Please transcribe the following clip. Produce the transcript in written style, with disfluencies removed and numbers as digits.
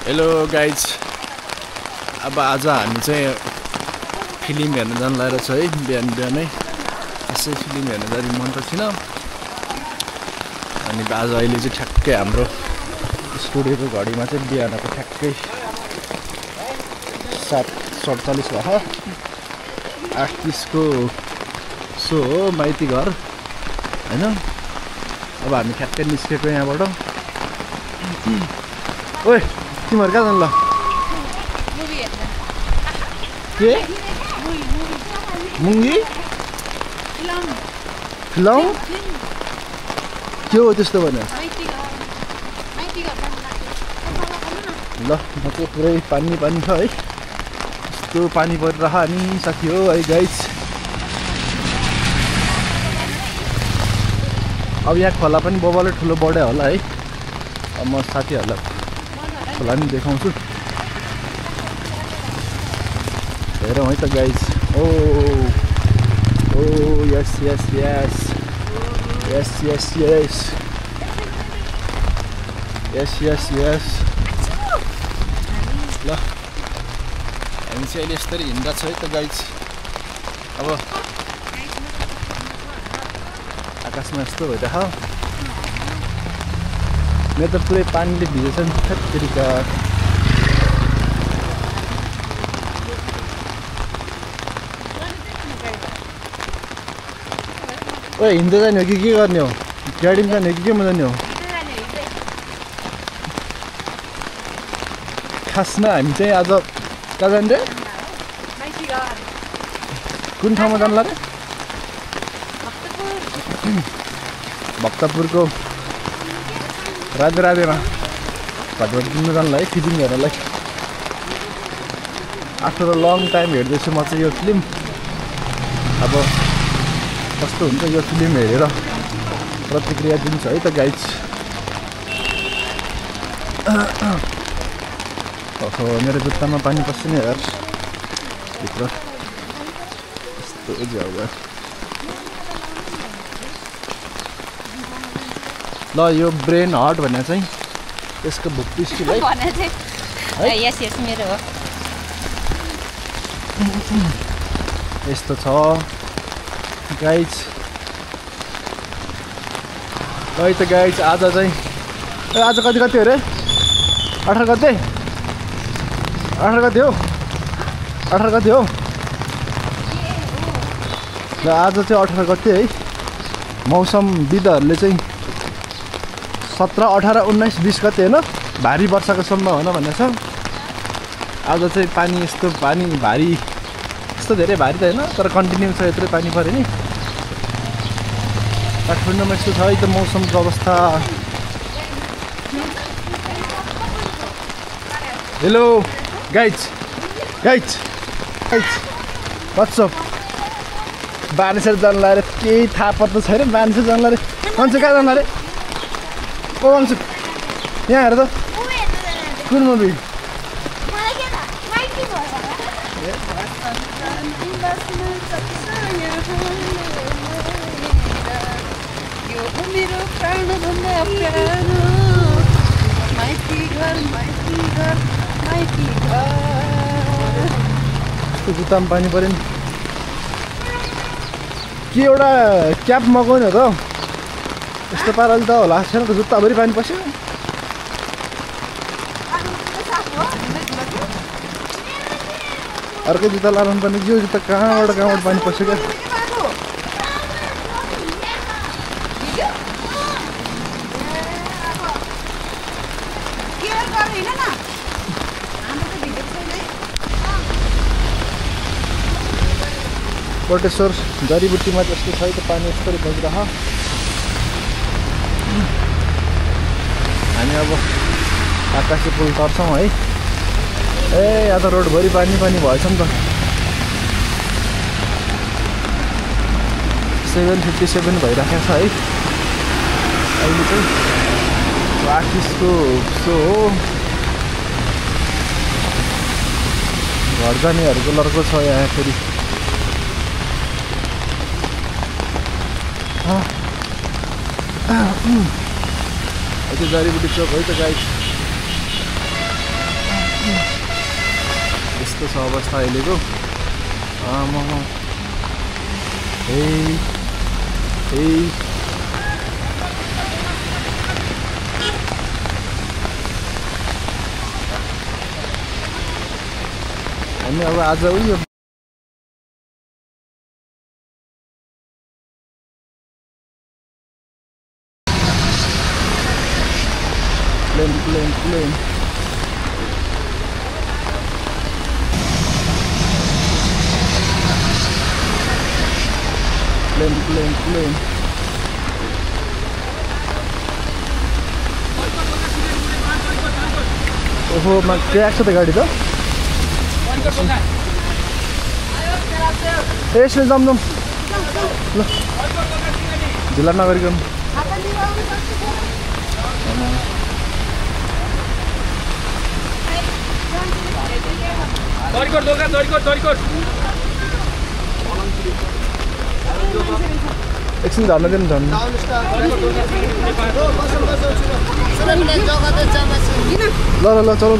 Hello guys, अब आज हामी चाहिँ फिल्म हेर्न जानु लागेको छ है। बिहान बिहानै यसै फिल्म हेर्न जानु मन त थिएन। अनि आज अहिले चाहिँ ठ्याक्कै हाम्रो स्टुडियोको घडीमा चाहिँ बिहानको ठ्याक्कै 7:47 भयो। 8:30 को सो हो माइती घर होइन। अब हामी ठ्याक्कै निस्केको यहाँबाट। ओए तिमीहरू कहाँ जानु ल? के मुङ्गी फिल्म के हो त्यस्तो भने? ल म चाहिँ पुरै पानी पानी छ है। यस्तो पानी परिरह नि साथी हो है गाइस। अब यहाँ खोला पनि बबाले ठुलो बढ्यो होला है। अब म साथीहरूलाई खोला नि देखाउँछु। हेरौँ है त गाइस। ओ यस यस यस यस यस यस यस यस यस ल हामी चाहिँ अहिले यस्तरी हिँड्दा छ है त गाइस। अब आकाशमा यस्तो भइरह। मेरो त पुरै पानीले भिजेछ नि थेत्तेरिका। ओ हिँड्दै जाने हो कि के गर्ने हो? गाडीमा जाने हो कि केमा जाने हो? खासमा हामी चाहिँ आज कहाँ जाने रे? कुन ठाउँमा जानु लाग्यो? भक्तपुरको राधे राधेमा घटबट किन्नु जानलाई है, फिल्म हेर्नलाई। आफ्टर अ लङ टाइम हेर्दैछु म चाहिँ यो फिल्म। अब कस्तो हुन्छ यो फिल्म हेरेर प्रतिक्रिया दिन्छ है त गाइज। ओहो मेरो जुत्तामा पानी पस्छ नि यार भित्र। यस्तो झ्याउ ल। यो ब्रेन हट भन्ने चाहिँ यसको भुक्ती स्टिल है। यस यस मेरो हो। यस्तो छ गाइज। है त गाइज आज चाहिँ आज कति हो रे? 18 गते? 18 गते हो? 18 गते हो? ल आज चाहिँ 18 गते है। मौसमविदहरूले चाहिँ 17, 18, 19, 20 गते होइन भारी वर्षाको सम्भावना भनेको छ। आज चाहिँ पानी यस्तो पानी भारी, यस्तो धेरै भारी त होइन तर कन्टिन्यू छ। यत्रो पानी पऱ्यो नि काठमाडौँमा। यस्तो छ है त मौसमको अवस्था। Hello guys guys guys WhatsApp. Baneshwar जानु लाग्यो केही थाहा पर्नु छैन। बानेश्वर जानु लाग्यो मान्छे कहाँ जानु लाग्यो? को मान्छे यहाँ हेर त कुन मुभी? जुत्तामा पानी पऱ्यो नि। के एउटा क्याप मगाउने हो त? यस्तो पाराले त होला छैन त। जुत्ताभरि पानी पस्यो। अर्कै जुत्ता लाउनु पर्ने। यो जुत्ता कहाँबाट पानी पस्यो क्या? कोटेश्वर जडीबुटीमा जस्तो छ त पानी यस्तरी बगिरह। हामी अब आकाशे पुल तर्छौँ है। ए यहाँ त रोडभरि पानी पानी भएछ नि त। 7:57 भइराखेको छ है अहिले चाहिँ। 8:30 को सो हो। घर जानेहरूको लड्को छ यहाँ फेरि। Itu dari Budi Cok, itu guys. यस्तो छ अवस्था अहिलेको हामी अब आज उयो प्लेन ओहो मा क्र्याक छ त गाडी त यसले जमजम ल ढिला नगरिकन एकछिन झर्न दिनु झर्नु ल चलो